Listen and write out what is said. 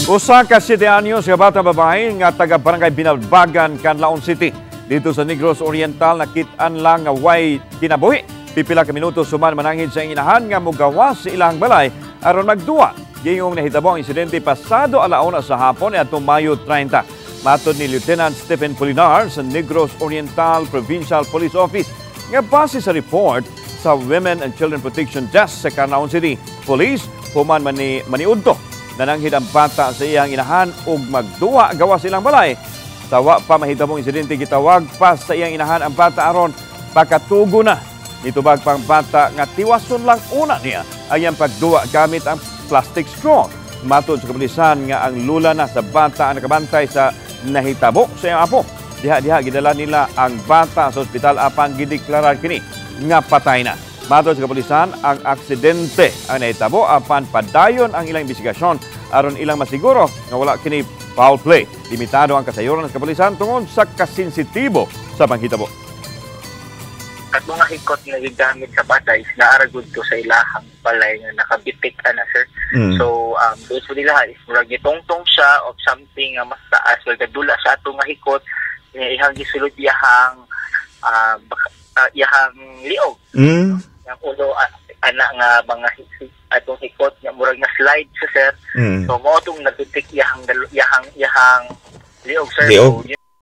Usa ka 7 anyos nga bata babae nga taga Barangay Binalbagan, Canlaon City, didto sa Negros Oriental, nakit-an lang nga way kinabuhi. Pipila ka minuto suman mananghid sa inahan nga mugawas sa ilang balay aron magduwa. Gingong nahitabo ang insidente pasado alauna sa hapon niadtong Mayo 30. Matod ni Lieutenant Stephen Polinar sa Negros Oriental Provincial Police Office nga base sa report sa Women and Children Protection Desk sa Canlaon City Police, human maniudto nananghid ang bata sa iyang inahan ug magduwa gawas ilang balay. Sa wa pa mahitabong insidente, gitawag pa sa iyang inahan ang bata aron pakatugo na. Nitubag pang bata nga tiwason lang una niya ang iyang pagduwa gamit ang plastic straw. Matod sa kapulisan nga ang lula na sa bata ang nakabantay sa nahitabo sa iyang apo. Diha-diha gidala nila ang bata sa ospital apan gideklarar kini nga patay na. Matod sa kapulisan, ang aksidente ang nahitabo apan padayon ang ilang investigasyon aron ilang masiguro nga wala kini foul play. Limitado ang kasayuran sa kapulisan tungod sa kasensitibo sa panghitabo. At mga hikot nga gigamit sa bata is naa ra gud to sa ilahang balay nga nakabitik ana, sir. So based nila is murag gitungtong siya of something nga mas taas well gadula sa ato nga hikot nga ihang gisulod iyahang iyahang liog. Ang ulo ana nga mga atong hikot nga murag na slide siya, sir. So mao tong nabitik iyahang iyahang iyahang liog, sir. Liog. So,